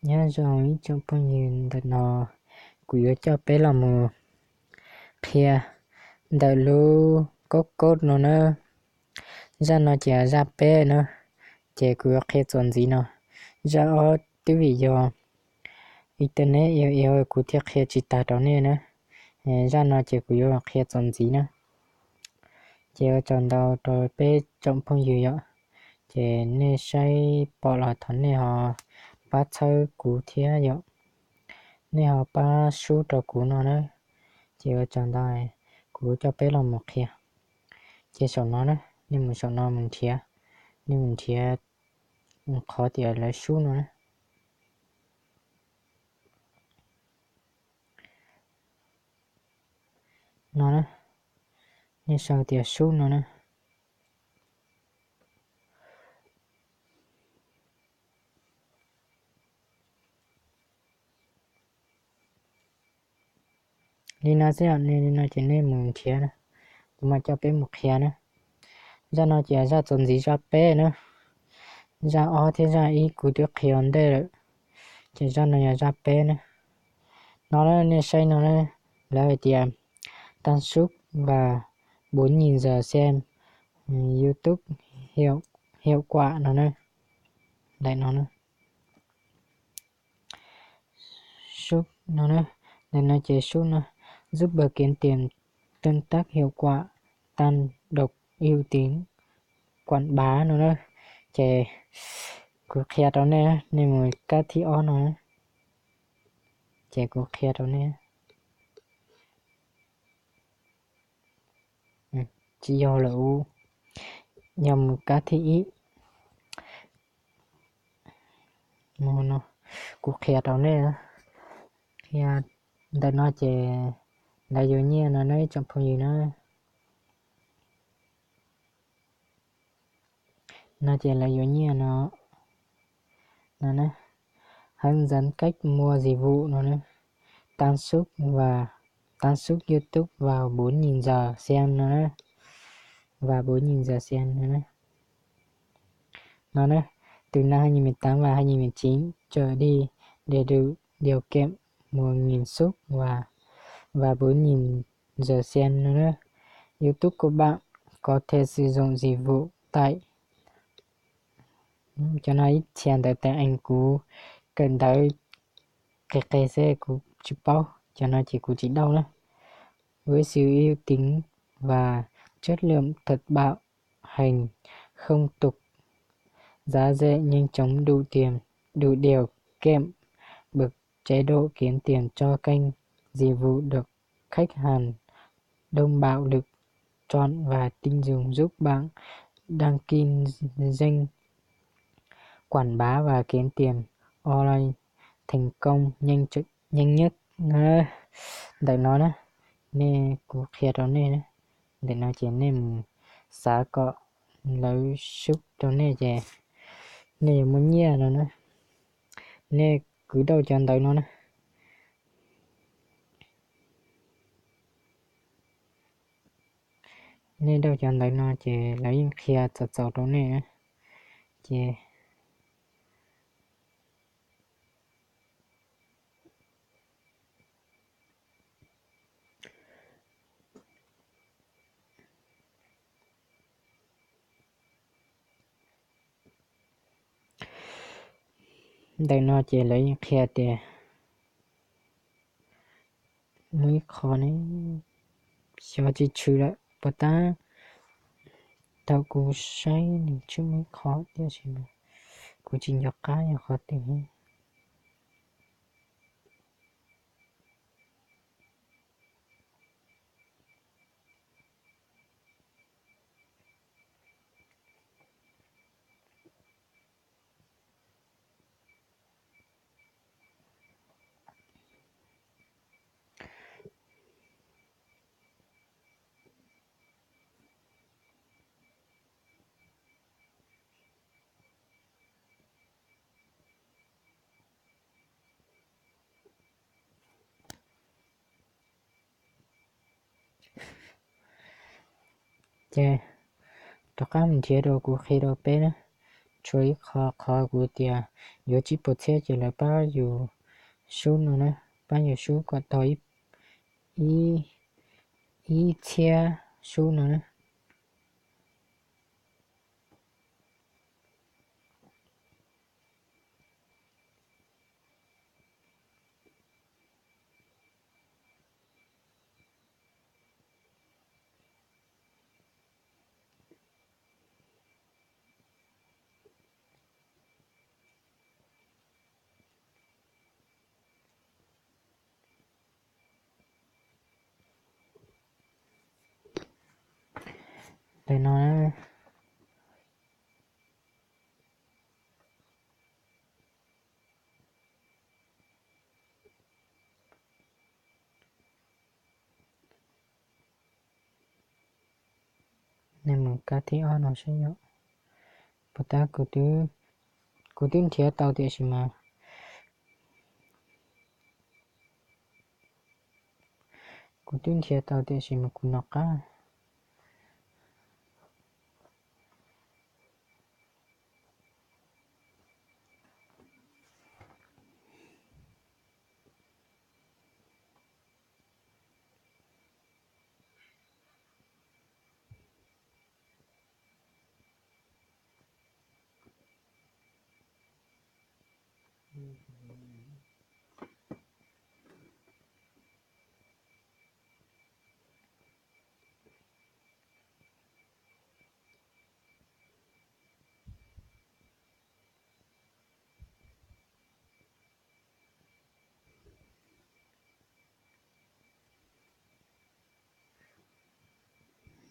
Nyob zoo ib tsoom phooj ywg, ntawm no kuv yuav coj peb los mus qhia ntawm lub koob koob no na. Zaj no ces zaj peb na, ces kuv yuav qhia txuas ntxiv no. Zaj ob twb vim yog internet ib yam kuv thiaj qhia tsis tag rau nej na. Zaj no ces kuv yuav qhia txuas ntxiv na. Ces ua tsaug ntau rau peb tsoom phooj ywg yom. Ces nej saib pom los thov nej ho pab txhawb kuv thiab yom. Nej ho pab sub rau kuv no na. Ces ua tsaug ntau, kuv coj peb los mus qhia. Ces saum no na, nej mus saum no mus nrhiav, nej mus nrhiav qhov tias lawv sub no na. No na, nej sau tias sub no na. Li no xwb, li no ces nej mus nrhiav na, kuv mam coj peb mus qhia na. Zaj no ces zaj txuas ntxiv zaj peb na. Zaj ob thiab zaj ib kuv twb qhia ua ntej lawm, ces zaj no yog zaj peb na. No na, nej saib no na, lawv hais tias tăng sức và bốn nghìn giờ xem YouTube hiệu, hiệu quả no na. Ntawm no na. Sub no na, ntawm no ces sub no, giúp bạn kiếm tiền tương tác hiệu quả, tăng độ uy tín, quảng bá no na. Ces kuv qhia rau nej, nej mus kab thib ob no, ces kuv qhia rau nej. Tsis yog lawm, yog mus kab thib ib. Kuv qhia rau nej, qhia ntawm no ces lawv yuav nyiaj no na ib tsoom phooj ywg na. No ces lawv yuav nyiaj no, no na, hướng dẫn cách mua dịch vụ no na, tăng sức và tăng sức YouTube vào bốn nghìn giờ xem no na, và bốn nghìn giờ xem no na. Nó nói, từ năm hai nghìn mười tám và hai nghìn mười chín trở đi, để đủ điều kiện một nghìn sub và, và bốn nghìn giờ xem nữa. YouTube của bạn có thể sử dụng dịch vụ tại. Cov no ib txhia ntawv tais ees kuv kawm ntawv qis qis xwb kuv tsis paub, cov no ces kuv tsis dauj na. Với sự uy tín và chất lượng thật bảo hành không tục, giá rẻ, nhanh chóng, đủ tiền, đủ điều kiện, bật chế độ kiếm tiền cho kênh, dịch vụ được khách hàng đông bảo lựa chọn và tin dùng, giúp bạn đăng kinh doanh, quảng bá và kiếm tiền online thành công nhanh, nhanh nhất. Ntawm no na, nej, kuv qhia rau nej na. Ntawm no ces nej mus xav kom lawv sub rau nej ces nej yuav muaj nyiaj no na. Nej kwv dauj cov ntawv no na. Nej dauj cov ntawv no ces lawv yeej qhia txaus txaus rau nej na. Ces ntawm no ces lawv yeej qhia tias muaj ib qho ne, xyov tsis tshwm lawm puas tab. Thaum kuv saib nws tshwj muaj ib qho tiam sis kuv tsis nco qab yog qhov twg. Ces rov qab mus nrhiav rau kuv qhia rau peb na. tshuav ib qho, qhov kuv tias yuav tsib puas txhiab ces lawv pab yus sub no na, pab yus sub kom tau ib, ib txhiab sub no na. Ntawm no, nej mus kab thib ob no saib yom. Puas tab, kuv twb nrhiav tau tiam sis mas, kuv twb nrhiav tau tiam sis mas kuv nov qab.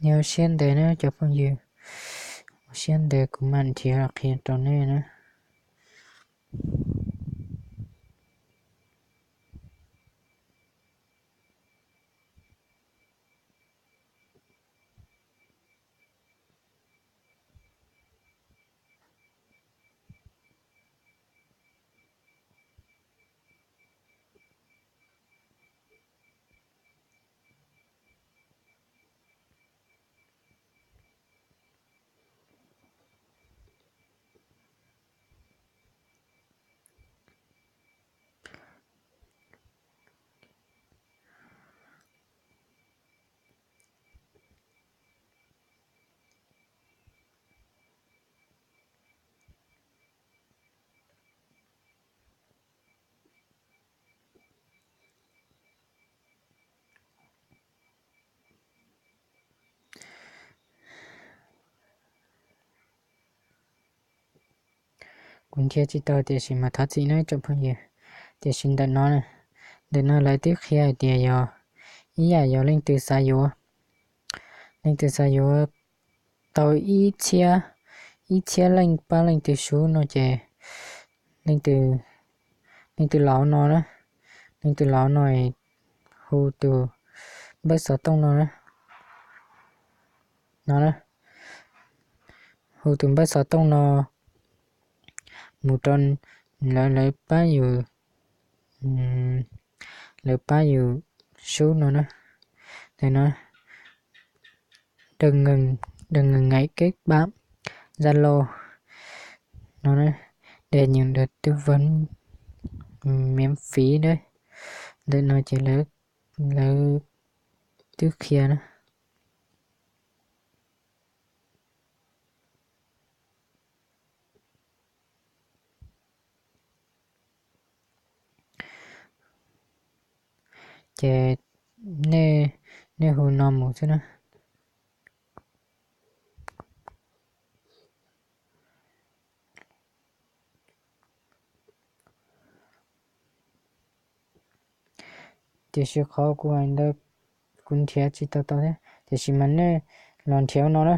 Nyob siab ntev na cov phooj ywg, siab ntev kuv mam nrhiav los qhia rau nej na. Kuv nrhiav tsis tau tiam sis mas thov txim nawb tsoom phooj ywg. Tiam sis ntawm no, ntawm no lawv twb qhia hais tias yog ib yam yog leej twg xav yuav, leej twg xav yuav tau ib txhiab, ib txhiab leej pab leej twg sub no ces leej twg, leej twg laus no na, leej twg laus no hu tus npawb xov tooj no na, no na, hu tus npawb xov tooj no mus rau lawv, lawv pab yus, lawv pab yus sub no na. Ntawm no, đừng ngần, đừng ngần ngại kết bạn Zalo no, để nhận được tư vấn miễn phí đấy. Ntawm no ces lawv, lawv twb qhia na. Ces nej, nej hu no mus xwb na. Tiam sis qhov kuv hais ntawd kuv nrhiav tsis tau tau thiab, tiam sis mas nej los nrhiav no na.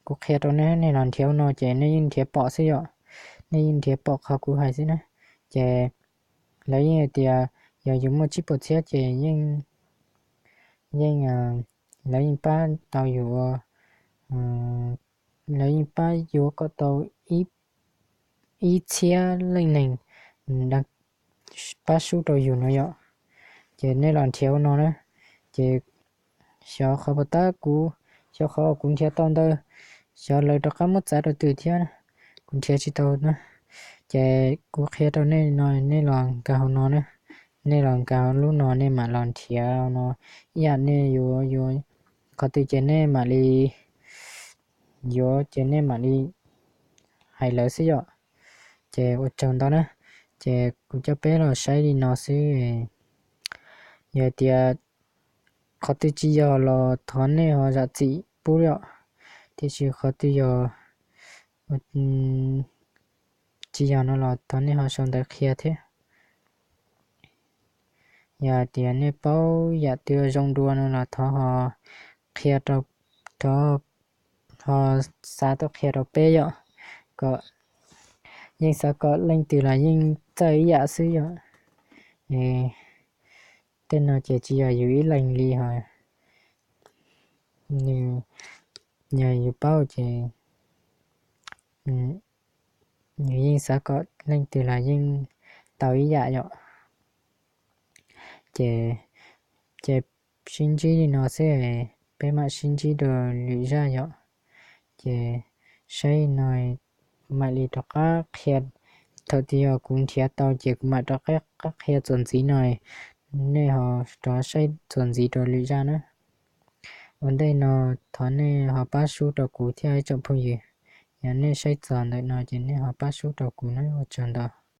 Kuv qhia rau nej, nej los nrhiav no ces nej yeej nrhiav pom xwb yom. Nej yeej nrhiav pom qhov kuv hais xwb na. Ces lawv yeej hais tias yog yus muaj tsib puas txhiab ces yeej, yeej, lawv yeej pab tau yus, lawv yeej pab yuav kom tau ib txhiab leej neeg pab sub rau yus no yom. Ces nej los nrhiav ua no na. Ces xyov qhov puas tab kuv, xyov qhov kuv nrhiav tau ntawd, xyov lawv rov qab muab txav rau twg thiab na. kuv nrhiav tsis tau na. Ces kuv qhia rau nej no, nej los nkag hauv no na, nej los nkag hauv lub no nej mam los nrhiav no. Ib yam nej yuav, yuav qhov twg ces nej mam li yuav ces nej mam li hais lawv xwb yom. Ces ua tsaug ntau na. Ces kuv coj peb los saib li no xwb. Yog tias qhov twg tsis yog los thov nej ho zam txim pub yom. Tiam sis qhov twg yog, tsis yog no los thov nej ho sau ntawv qhia thiab. Yog tias nej paub yam twg zoo dua no los thov ho qhia rau, thov ho xa tuaj qhia rau peb yom. Kom, yeej xav kom leej twg los yeej txawj ib yam xwb yom. Tej no ces tsis yog yus ib leeg li ho, nws, yog yus paub ces yus yeej xav kom leej twg los yeej tau ib yam yom. Ces, ces sib ntsib li no xwb, peb mam sib ntsib rau lwm zaj yom. Ces saib no, mam li rov qab qhia, thaum twg yog kuv nrhiav tau ces kuv mam rov qab qhia txuas ntxiv no, nej ho rov saib txuas ntxiv rau lwm zaj na. Ua ntej no thov nej ho pab sub rau kuv thiab ib tsoom phooj ywg. Yog nej saib txog ntawm no ces nej ho pab sub rau kuv na, ua tsaug ntau.